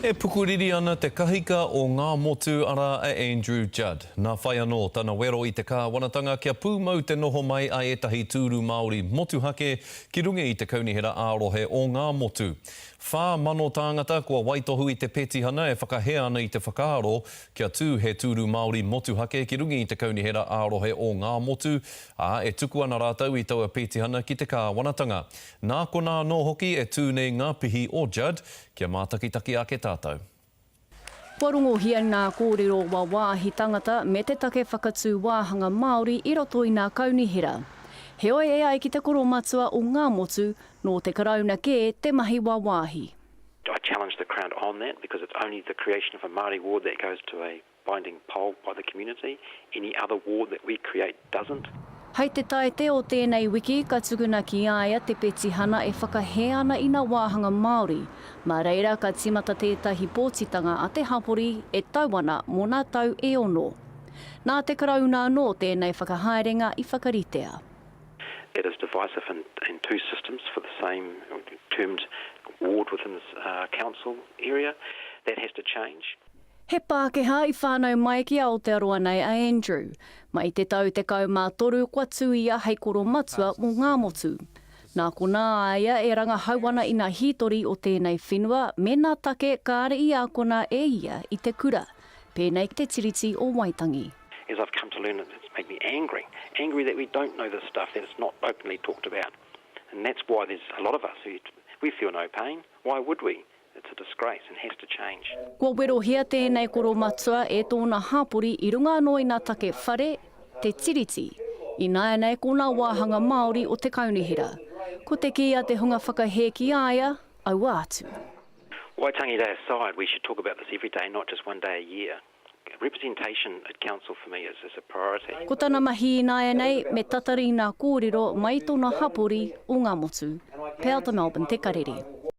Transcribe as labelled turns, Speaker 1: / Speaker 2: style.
Speaker 1: E pukuriri ana te kahika o Ngāmotu arā a Andrew Judd. Nā whai anō tana wero i te kāwanatanga kia pūmau te noho mai a ētahi tūru Māori motuhake ki runga i te Kaunihera ā-rohe o Ngāmotu. 4,000 tāngata kua waitohu i te petihana e whakahē ana i te whakaaro kia tū he tūru Māori motuhake ki runga i te Kaunihera ā-rohe o Ngāmotu, ā, e tuku ana rātou i taua petihana ki te kāwanatanga. Nā konā anō hoki e tū nei ngā pihi o Judd Kia mātakitaki ake tātou.
Speaker 2: Kua rongohia ngā kōrero wāwāhi tangata me te take whakatū wāhanga Māori i roto i nā kaunihera. Heoi e ai ki te koromatua o Ngāmotu, nō te Karauna kē te mahi wāwāhi.
Speaker 3: I challenge the Crown on that because it's only the creation of a Māori ward that goes to a binding poll by the community, any other ward that we create doesn't.
Speaker 2: Hei te Taete o tēnei wiki ka tukuna ki a ia te petihana e whakahē ana i ngā wāhanga Māori, mā reira ka tīmata tētahi pōtitanga a te hapori e tau ana mō ngā tau e ono. Nā te Karauna anō tēnei whakahaerenga i whakaritea.
Speaker 3: It is divisive in in two systems for the same termed ward within the council area. That has to change.
Speaker 2: He Pākehā i whānau mai ki Aotearoa nei a Andrew. Mai i te tau 13 kua tū ia hei koromatua mō Ngāmotu. Nā konā a ia e rangahau ana i ngā hītori o tēnei whenua me ngā take kāre i ākona e ia i te kura, pēnei te Tiriti o Waitangi.
Speaker 3: As I've come to learn it, it's made me angry, angry that we don't know this stuff, that it's not openly talked about. And that's why there's a lot of us who, we feel no pain, why would we? It's a disgrace and has to change.
Speaker 2: Kua werohia tēnei koromatua e tōna hapori i runga anō i ngā take whare, te tiriti, ināianei ko ngā wāhanga Māori o te kaunihera. Ko te kī a te hunga whakahē ki a ia, aua atu.
Speaker 3: Waitangi Day aside, we should talk about this every day, not just one day a year. Representation at council for me is is a priority.
Speaker 2: Ko tana mahi ināianei, me tatari ngā kōrero mai tōna hapori o Ngāmotu. Peata Melbourne Te Karere.